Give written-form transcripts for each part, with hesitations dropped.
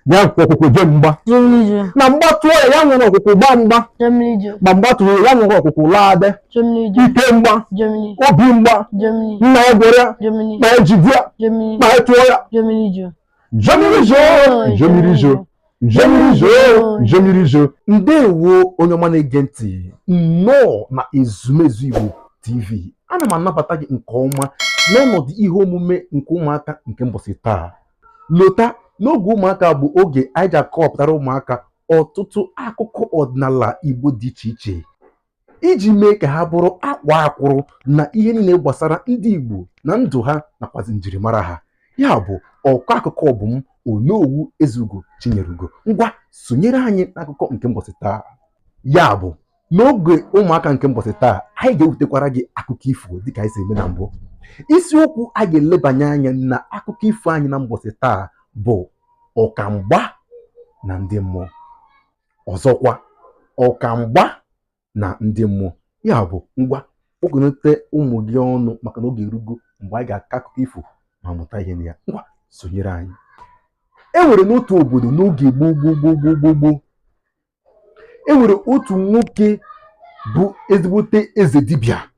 Ya nkwa ọkụkụ je mgba na mgba tụọ ya, ya nwere ọkụkụ gbaa mgba ma mgba tụrụ ya nwere ọkụkụ laa de ike mgba obi mgba nna ya gwọrọ ya ma ya jide ya ma ya tụọ ya. Jemirijo, jemirijo, jemirijo, jemirijo. Ndewo, onye ọma na-ege ntị, nnọọ na Ezumezu Igbo TV. Ana m anabata gị nke ọma n'ọnọdụ ihe omume nke ụmụaka nke mbọsị taa. Lota n'oge ụmụaka bụ oge anyị ji akọwapụtara ụmụaka ọtụtụ akụkọ ọdịnala Igbo dị iche iche iji mee ka ha bụrụ akwa akwụrụ na ihe niile gbasara ndị Igbo na ndụ ha nakwazi njirimara ha. Ya bụ, ọkọ akụkọ bụ m, Onowu Ezeugo Chinyerugo. Ngwa, sonyere anyị n'akụkọ nke mbọsị taa. Ya bụ, n'oge ụmụaka nke mbọsị taa, anyị ga-ewetakwara gị akụkọ ifo dịka anyị si eme na mbụ. Isiokwu a ga-elebanye anya na akụkọ ifo anyị na mbọsị taa bụ ọkamgba na ndị mmụọ. Ọzọkwa, ọkamgba na ndị mmụọ. Ya bụ, ngwa, kpọkọnata ụmụ gị ọnụ maka na oge erugo mgbe anyị ga-akọ akụkọ ifo ma mụta ihe na ya. Ngwa, sonyere anyị. E nwere n'otu obodo n'oge gboo gboo gboo gboo gboo gboo, e nwere otu nwoke bụ ezigbote eze dibịa.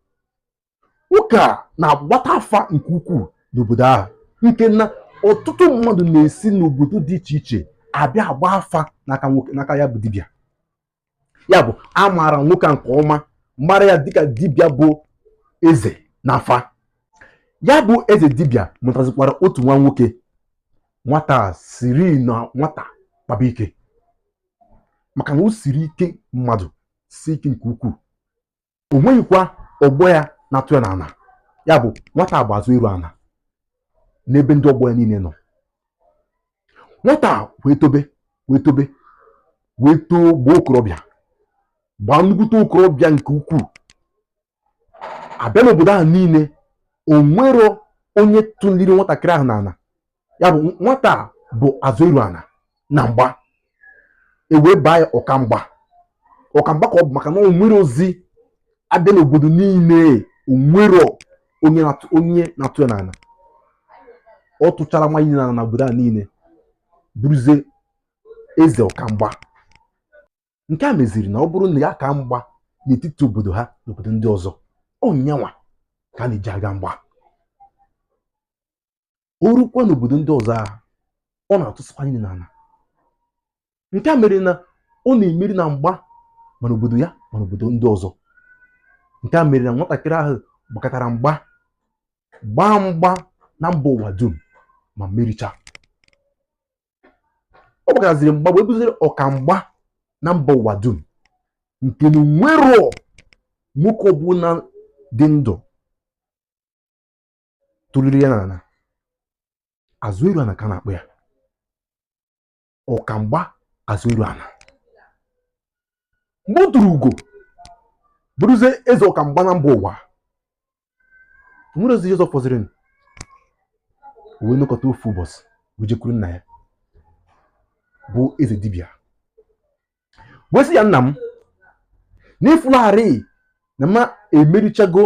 Nwoke a na-agbata afa nke ukwuu n'obodo ahụ, nke na ọtụtụ mmadụ na-esi n'obodo dị iche iche abịa agba afa n'aka nwoke, n'aka ya bụ dibịa. Ya bụ, a maara nwoke a nke ọma, mara ya dịka dibịa bụ eze n'afa. Ya bụ eze dibịa mụtazikwara otu nwa nwoke. Nwata a siri na nwata kpaba ike, maka na o siri ike mmadụ, sie ike nke ukwuu. O nweghịkwa ọgbọ ya na-atụ ya n'ala. Ya bụ, nwata a bụ azụ eru ala n'ebe ndị ọgbọ ya niile nọ. Nwata a wee tobe, wee tobe, wee too, gbaa okorobịa, gbaa nnukwute okorobịa nke ukwuu. Abịa n'obodo ahụ niile, o nwero onye tụliri nwatakịrị ahụ n'ala. Ya bụ, nwata a bụ azụ eru ala na mgba. E wee baa ya ọkamgba. Ọkamgba ka ọ bụ, maka na o nwere ozi abịa n'obodo niile, o nwero onye na-atụ ya n'ala. Ọ tụchara nwa niile n'ala n'obodo ahụ niile, bụrụzie eze ọkamgba. Nke a meziri na ọ bụrụ na ya ka mgba n'etiti obodo ha na obodo ndị ọzọ, ọ nyanwa ka a na-eji aga mgba. O rukwa n'obodo ndị ọzọ ahụ, ọ na-atụsịkwa niile n'ala. Nke a mere na ọ na-emeri na mgba ma n'obodo ya ma n'obodo ndị ọzọ. Nke a mere na nwatakịrị ahụ gbakọtara mgba, gbaa mgba na mba ụwa dum ma mericha. Ọ gbakọtaziri mgba wee bụziri ọkamgba na mba ụwa dum, nke na nwero nwoke ọbụla dị ndụ tụrụrụ ya n'ala. Azụ eru ala ka a na-akpọ ya, ọkamgba azụ eru ala. Mgbe o turu ugo bụrụzie eze ọkamgba na mba ụwa, nwere ozi ọzọ fọziri, o wee nọkọta ofu ụbọchị wee jekwuru nna ya bụ eze dibịa, wee sị ya, nna m, na ịfụlarị na ma emerichago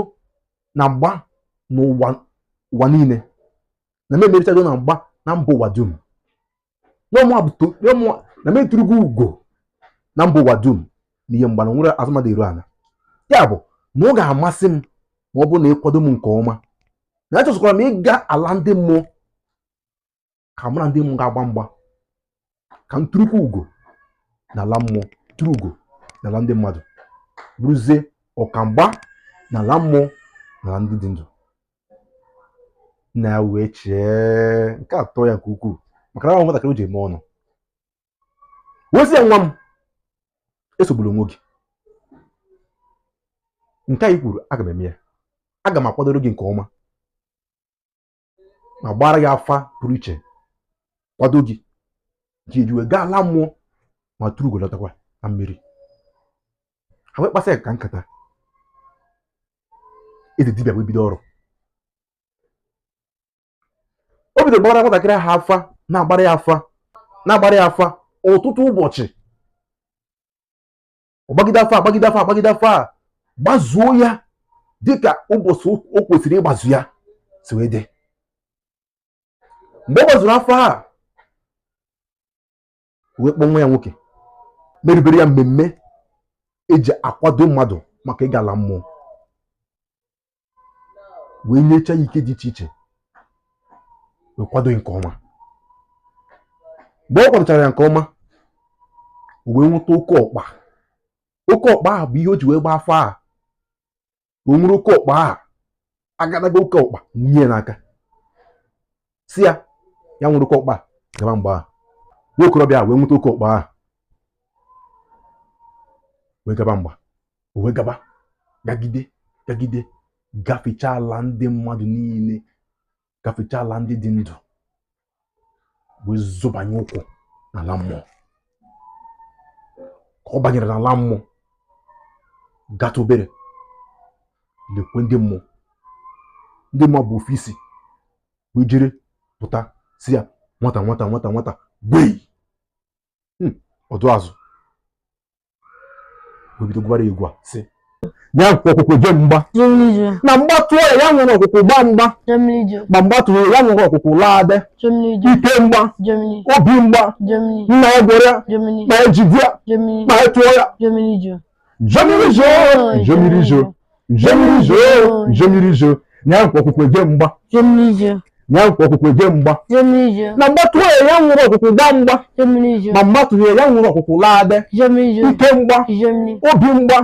na mgba n'ụwa ụwa niile, na m emerichago na mgba na mba ụwa dum, na m eturugo ugo na mba ụwa dum na ihe mgba na nwere azụmadụ eru ala. Ya bụ na ọ ga-amasị m ma ọ bụrụ na ịkwado m nke ọma, na achọsịkwara m ịga ala ndị mmụọ ka mụ na ndị mmụọ ga-agba mgba, ka m turukwa ugo n'ala mmụọ, turu ugo n'ala ndị mmadụ, bụrụzie ọkamgba n'ala mmụọ n'ala ndị dị ndụ. Nna ya wee chee nke a tọọ ya nke ukwuu, maka na ọ nwatakịrị o ji eme ọnụ. Wee sị ya, nwa m, esogbula onwe gị. Nke a i kwuru, aga m eme ya. Aga m akwadoro gị nke ọma ma gbara gị afa pụrụ iche, kwado gị ka eji wee gaa ala mmụọ ma tụrụ ugo lọtakwa na mmiri. Ha wee kpasị ya ka nkata. Eze dibịa wee bido ọrụ. O bidoro gbara nwatakịrị ahụ afa, na-agbara ya afa, na-agbara ya afa ọtụtụ ụbọchị. Ọ gbagide afa, agbagide afa, agbagide afa a, gbazuo ya dịka ụbọchị o kwesịrị ịgbazu ya si wee dị. Mgbe ọ gbazuru afa a Wee kpọọ nwa ya nwoke, merubere ya mmemme eji akwado mmadụ maka ịga ala mmụọ, wee nyechaa ya ike dị iche iche, wee kwado ya nke ọma. Mgbe ọ kwadochara ya nke ọma, o wee nweta oke ọkpa. Oke ọkpa ahụ bụ ihe o ji wee gbaa afa a. O nwere oke ọkpa ahụ, agadaga oke ọkpa nye ya n'aka, si ya ya nwere oke ọkpa gaba. Mgbe ahụ nwa okorobịa a wee nweta oke ọkpa ahụ wee gaba mgba. O wee gaba, gagide, gagide, gafechaa ala ndị mmadụ niile, gafechaa ala ndị dị ndụ, wee zọbanye ụkwụ n'ala mmụọ. Ka ọ banyere n'ala mmụọ, gata obere, lekwe ndị mmụọ. Ndị mmụọ bụ ofu isi wee jere pụta, si ya, "Nwata, nwata, nwata, nwata, gbei." Ọdụ azụ wee bido gụbara egwu a, si ya ọkwụkwụ je mgba na mgba tụọ ya, ya nwere ọkwụkwụ gbaa mgba, ma mgba tụrụ ya, nwere ọkwụkwụ laa de ike mgba, obi mgba, nna ya gwọrọ ya, ma ya jide ya, ma ya tụọ ya. Jemirijo, jemirijo, jemirijo, jemirijo, ya ọkwụkwụ je mgba, ya ọkwụkwụ je mgba na mgba tụọ ya, ya nwere ọkwụkwụ gbaa mgba, ma mgba tụrụ ya, ya nwere ọkwụkwụ laa de ike mgba, obi mgba,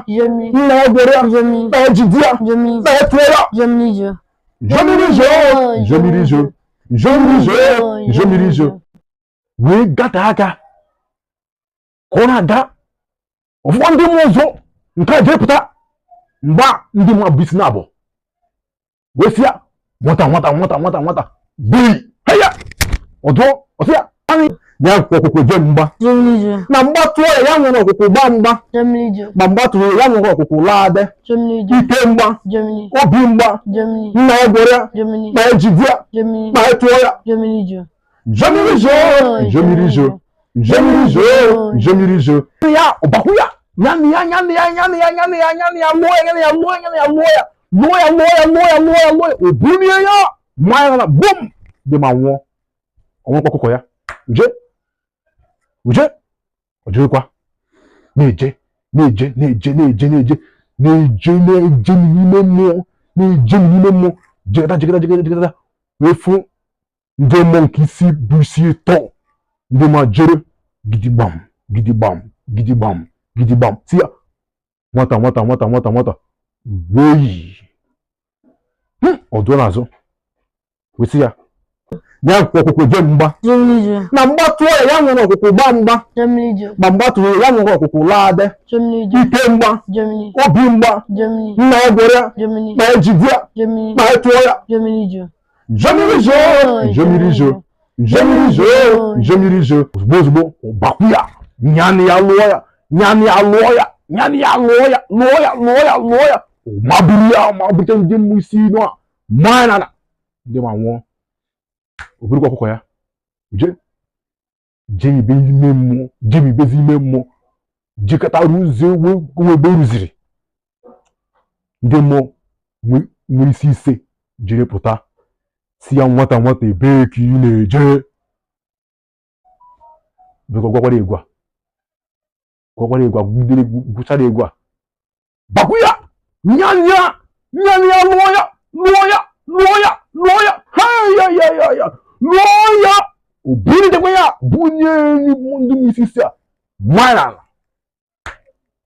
nna ya gwọrọ ya, ma ya jide ya, ma ya tụọ ya. Jemirijo, jemirijo, jemirijo, jemirijo, wee gata aka ka ọ na-aga ọfụma. Ndị mmụọ ọzọ nke a jee pụta mgba. Ndị mmụọ bụ isi na-abụ wee sị ya, "Nwata, nwata, nwata, nwata, nwata, gbei heya." Ọdụọ ọsị ya ya ọkwụkwụ je mgba na mgba tụọ ya, ya nwere ọkwụkwụ gbaa mgba, ma mgba tụrụ ya, ya nwere ọkwụkwụ laa de ike mgba, obi mgba, nna ya gwọrọ ya, ma ya jide ya, ma ya tụọ ya. Jemirijo, jemirijo, jemirijo, jemirijo, ya ọbakwu ya nyanị ya, nyanị ya, nyanị ya, nyanị ya, nyanị ya, lụọ ya, nyanị ya, lụọ ya, nyanị ya, lụọ ya, lụọ ya, lụọ ya, lụọ ya, lụọ ya, lụọ ya, o bulie ya, maa ya na bum dị ma nwụọ. Ọnwụkwa ọkụkọ ya uje uje ọ jụrụkwa na-eje, na-eje, na-eje, na-eje, na-eje, na-eje, na-eje n'ime mmụọ, na-eje n'ime mmụọ, jegata, jegata, jegata, jegata, wee fụ ndị mmụọ nke isi bụ isi ịtọ. Ndị ma jere gidigbam, gidigbam, gidigbam, gidigbam, si ya, "Nwata, nwata, nwata, nwata, nwata, gweyi." Ọdụọ n'azụ wee sị ya ya ọkwụkwụ je mgba na mgba tụọ ya, ya nwere ọkwụkwụ gbaa mgba, ma mgba tụrụ ya, nwere ọkwụkwụ laa de ike mgba, obi mgba, nna ya gwọrọ ya, ma ya jide ya, ma ya tụọ ya. Jemirijo, jemirijo, jemirijo, jemirijo, ozugbo ozugbo ọbakwu ya, nyanị ya, lụọ ya, nyanị ya, lụọ ya, nyanị ya, lụọ ya, lụọ ya, lụọ ya, lụọ ya, maburu ya, mabute ndị mmụọ isi inu a maa ya n'ala. Ndị ma nwụọ. O burukwa ọkụkọ ya je jemibe ime mmụọ, jemibezi ime mmụọ, jikọta ruzie nwe ebe ruziri. Ndị mmụọ nwere isi ise jiri pụta, si ya, "Nwata, nwata, ebee ka ị na-eje?" Biko gwakwara egwu a, gwakwara egwu a, gwugidere, gwụchara egwu a, bakwu ya, nyanya, nyanya, lụọ ya, lụọ ya, lụọ ya, lụọ ya, ha ya ya ya ya, lụọ ya, o bulitekwa ya, bunye ndị isi isi a maa n'ala.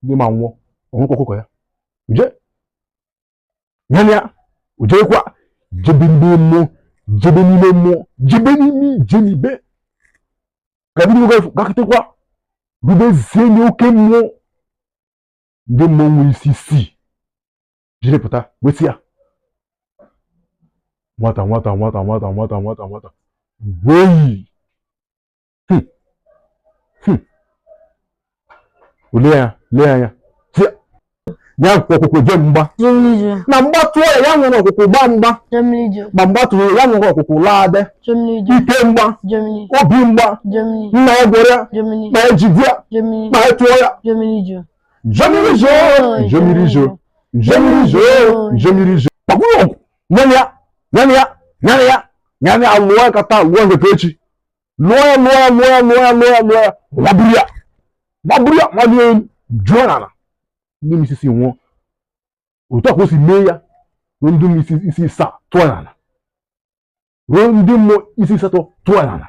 Ndị ma nwụọ. Ọnwụkwa ọkụkọ ya uje nyanya ujekwa jebe n'ime mmụọ, jebe n'ime mmụọ, jebe n'ime ijenibe, gakịtịkwa rubezie n'oke mmụọ. Ndị mmụọ nwere isi isii jiri pụta, wesị ya, "Nwata, nwata, nwata, nwata, nwata, nwata, nwata, gweyi." Lee ya, lee anya, sị ya ọkwụkwụ je mgba na mgba tụọ ya, ya nwere ọkwụkwụ gbaa mgba, ma mgba tụrụ ya, nwere ọkwụkwụ laa de ike mgba, obi mgba, nna ya gwọrọ ya, ma ya jide ya, ma ya tụọ ya. Jemirijo, jemirijo, jemirijo, jemirijo, gbakwuru ọgụ, nyere ya, nyere ya, nyere ya, nyere ya, lụọ ya, kata lụọ nke echi. Lụọ ya, lụọ ya, lụọ ya, lụọ ya, lụọ ya, lụọ ya, maburu ya, maburu ya, maburu ya, jụọ n'ala. Ndị mmụọ isi isii nwụọ. Otu a ka o si mee ya ruo ndị mmụọ isi asaa tụọ n'ala, ruo ndị mmụọ isi asatọ tụọ n'ala,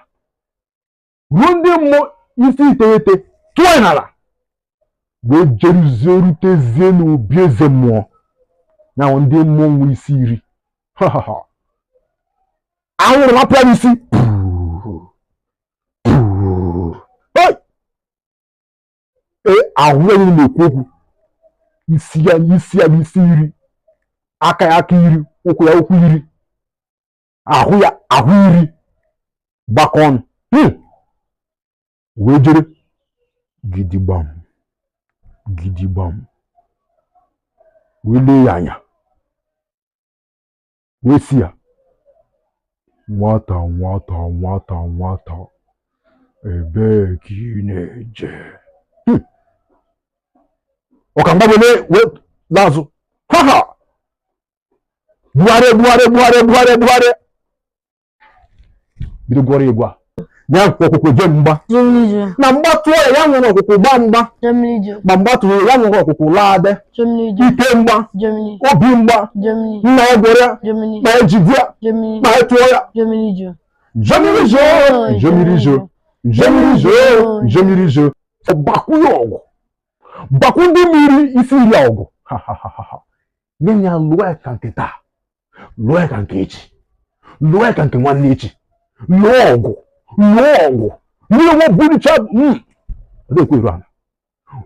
ruo ndị mmụọ isi iteghete tụọ n'ala, wee jeruzie rutezie n'obi eze mmụọ ya bụ ndị mmụọ nwe isi iri. Ha ha ha, anwụrụ napụ ya n'isi. Puu, puu. Hey! Ee, ahụ ya niile na-ekwu okwu. Isi ya, isi ya bụ isi iri, aka ya aka iri, ụkwụ ya ụkwụ iri, ahụ ya ahụ iri gbakọ ọnụ. Wee jere gidigbam gidigbam, wee lee ya anya, wee sị ya, nwata, nwata, nwata, nwata, ebee ka ị na-eje? Ọkamgba wee laa azụ. Ha ha, bugharịa, bugharịa, bugharịa, bugharịa, bugharịa, bido gụọrọ egwu a ya ọkwụkwụ je mgba na mgba tụọ ya, ya nwere ọkwụkwụ gbaa mgba, ma mgba tụrụ ya nwere ọkwụkwụ laa de ike mgba, obi mgba, nna ya gwọrọ ya, ma ya jide ya, ma ya tụọ ya. Jemiri jo, jemiri jo, jemiri jo, jemiri jo, gbakwu ya ọgụ, gbakwu ndị mmiri isi iri ọgụ. Ha ha ha ha, nye ya, lụọ ya ka nke taa, lụọ ya ka nke echi, lụọ ya ka nke nwanne echi, lụọ ọgụ, lụọ ọgụ, ndị nwe buricha ọ dịghị eru ala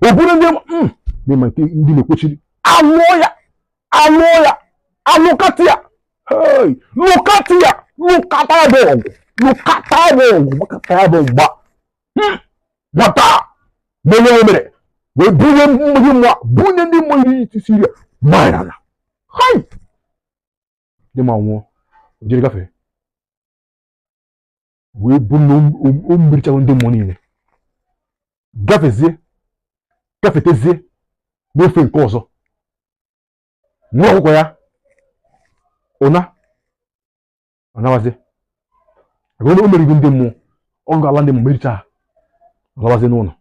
o buru ndị ma nke ndị na-ekwechiri, alụọ ya, alụọ ya, alụkatị ya, hey, lụkatị ya, lụkata ya bụ ọgụ, lụkata ya bụ ọgụ, gbakata ya bụ mgba. Nwata menye o mere wee bunye ndị mmụọ, bunye ndị mmụọ iri isi iri mara na hai ndị ma nwụọ, o jiri gafee wee bụ na o merichago ndị mmụọ niile, gafezie, gafetezie n'ofe nke ọzọ, nwa ọkụkọ ya ụna ọ nawazie. O merigo ndị mmụọ, ọ ga-ala ndị mmụọ mericha ha, ọ lawazie n'ụlọ.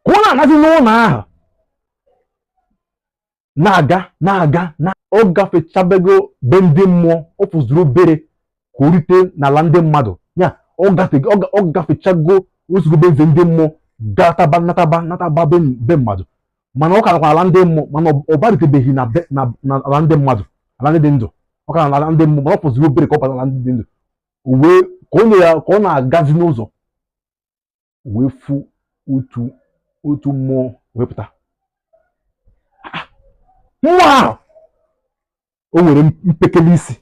Ka ọ na-anazi n'ụlọ ahụ na-aga na-aga na ọ gafechabego be ndị mmụọ, ọ fụzuru obere ka o rute n'ala ndị mmadụ ya. Ọ gafechago ozugbo be nze ndị mmụọ, gataba nataba nataba be mmadụ, mana ọ ka nakwa ala ndị mmụọ, mana ọ barutebeghị na ala ndị mmadụ, ala ndị dị ndụ. Ọ ka na ala ndị mmụọ, mana ọ fụzuru obere ka ọ bata ala ndị dị ndụ. Wee ka ọ na ka ọ na-agazi n'ụzọ, wee fụ otu mmụọ wee pụta. Mmụọ ahụ o nwere mpekele isi,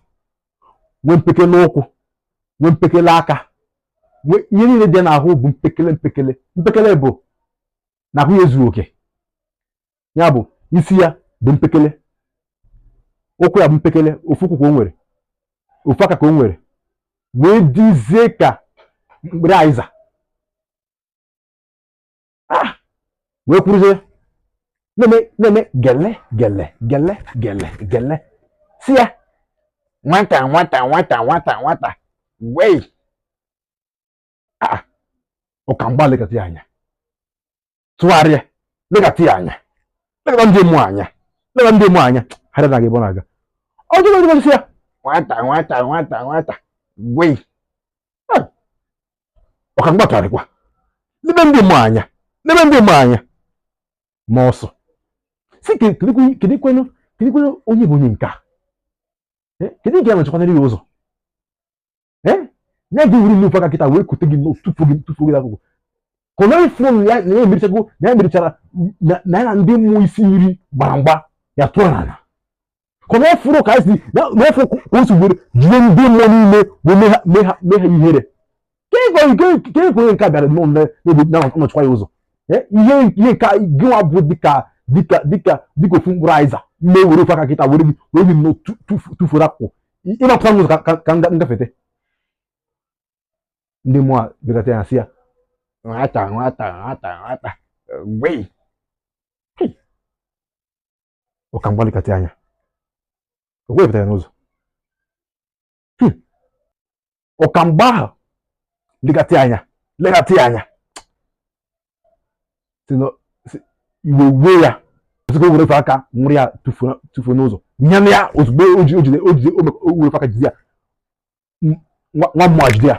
nwee mpekele ụkwụ, nwee mpekele aka, nwee ihe niile dị n'ahụ bụ mpekele mpekele mpekele, bụ na ahụ ya ezughị oke. Ya bụ isi ya bụ mpekele, ụkwụ ya bụ mpekele, ofu ụkwụ ka o nwere, ofu aka ka o nwere, wee dizie ka mkpụrụ aịza. Wee kwuruzie na-eme na-eme gele gele gele gele gele, si ya, nwata, nwata, nwata, nwata, nwata, wei. Ọkamgba lekọta ya anya, tụgharịa lekọta ya anya, lekọta ndị mmụọ anya, lekọta ndị mmụọ anya, ha na-aga ebe ọ na-aga. Ọ jụrụ ọjụrụ, si ya, nwata, nwata, nwata, nwata, wei. Ọkamgba tụgharịkwa lebe ndị mmụọ anya, lebe ndị mmụọ anya, ma ọsọ si, kedu kwenu, kedu kwenu onye bụ onye nke a? Kedu nke ya nọchikwanara ya ụzọ ya gị wuru nnukwu aka kịta wee kute gị tufuo gị, tufuo gị n'akụkụ, ka ọ naghị fụrụ ya na ya emerichago, na ya merichara na ya na ndị mmụọ isi iri gbara mgba ya tụọ n'ala, ka ọ naghị fụrụ ka si na efu ka o si were jide ndị mmụọ niile wee mee ha ihere. Ke onye nke a bịara n'ebe na-anọchikwa ya ụzọ ihe nke gị nwa bụ dịka dịka dịka dịka ofu mkpụrụ aịza mme were ofu aka kịta were gị nnọọ tufuo n'akụkụ, ịmapụta n'ụzọ ka ngafete. Ndị mmụọ a bịakọta ya, sị ya, nwata, nwata, nwata, nwata, wei. Ọkamgba lekọta anya, o wepụtara ya n'ụzọ. Ọkamgba ahụ Legatị anya, legatị anya, iwe uwe ya ozugbo were ofe aka nwụrụ ya tufuo n'ụzọ nyanụ ya ozugbo o jide o jide o were ofe aka jide ya nwa mmụọ jide ya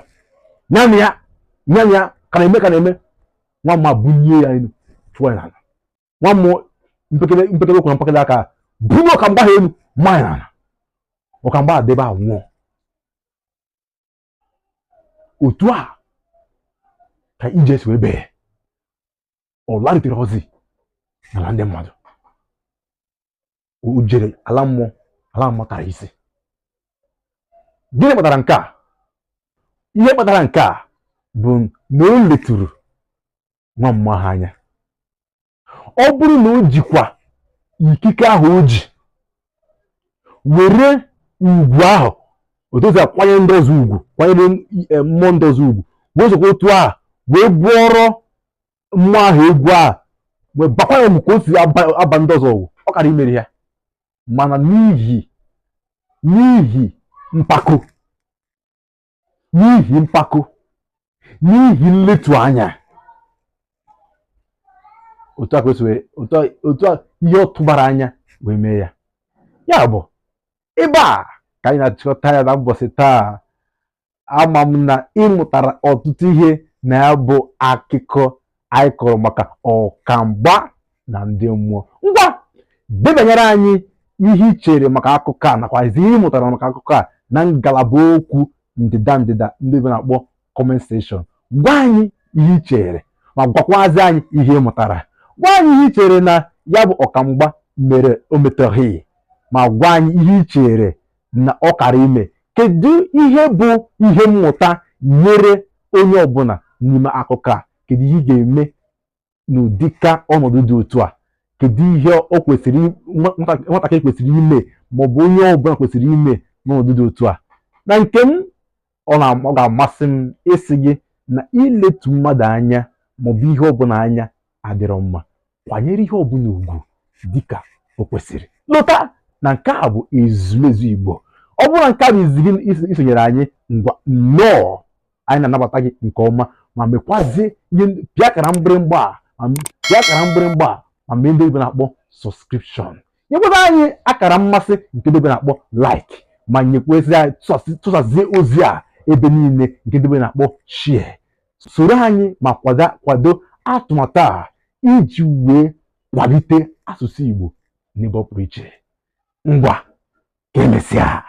nyanụ ya nyanụ ya ka na-eme ka na-eme nwa mmụọ bunye ya elu tụọ ya n'ala nwa mmụọ mpekele mpekele ụkwụ na mpekele aka bunye ọkamgba ha elu maa ya n'ala ọkamgba adebe a nwụọ. Otu a ka ije si wee bee ọ laritere ozi n'ala ndị mmadụ o jere ala mmụọ ala mmụọ tara isi. Gịnị kpatara nke a? Ihe kpatara nke a bụ na o leturu nwa mmụọ ahụ anya. Ọ bụrụ na o jikwa ikike ahụ o ji were ugwu ahụ otu o si akwanyere ndị ọzọ ugwu kwanyere mmụọ ndị ọzọ ugwu wee sokwa otu a wee gwọrọ mmụọ ahụ egwu a wee bakwa ya ka o si aba ndị ọzọ ọgwụ ọ kara imeri ya. Mana n'ihi mpako n'ihi mpako n'ihi nletu anya otu a ka o si wee otu a ihe ọ tụbara anya wee mee ya. Ya bụ ebe a ka anyị na-achịkọta ya na mbọsị taa. Ama m na ị mụtara ọtụtụ ihe na ya bụ akụkọ anyị kọrọ maka ọkamgba na ndị mmụọ. Ngwa debanyere anyị ihe ị chere maka akụkọ a nakwa ihe ị mụtara maka akụkọ a na ngalaba okwu ndịda ndịda ndị Igbo na-akpọ comment section. Gwa anyị ihe ị chere ma gwakwazi anyị ihe ị mụtara. Gwa anyị ihe ị chere na ya bụ ọkamgba mere o metọghị ma gwa anyị ihe ị chere na ọ kara ime. Kedu ihe bụ ihe mmụta nyere onye ọbụla n'ime akụkọ a? Kedu ihe ị ga-eme n'ụdịka ọnọdụ dị otu a? Kedu ihe o kwesịrị nwatakịrị kwesịrị ime maọbụ onye ọbụla kwesịrị ime n'ọnọdụ dị otu a? Na nke m ọ ga-amasị m ịsị gị na iletu mmadụ anya maọbụ ihe ọbụla anya adịrọ mma. Kwanyere ihe ọbụla ugwu dịka o kwesịrị. Lọta na nke a bụ ezumezu Igbo. Ọ bụrụ na nke a bụ izizi gị isonyere anyị, ngwa nnọọ, anyị na-anabata gị nke ọma ma mekwazie ihe pịa akara mgbịrịmgba a ma pịa akara mgbịrịmgba a ma mee ndị Igbo na-akpọ subscription. Nyekwata anyị akara mmasị nke ndị Igbo na-akpọ like ma nyekwazie anyị tụsazie ozi a ebe niile nke ndị Igbo na-akpọ share. Soro anyị ma kwado atụmatụ a iji wee kwalite asụsụ Igbo n'ebe ọ pụrụ iche. Ngwa, ka emesịa.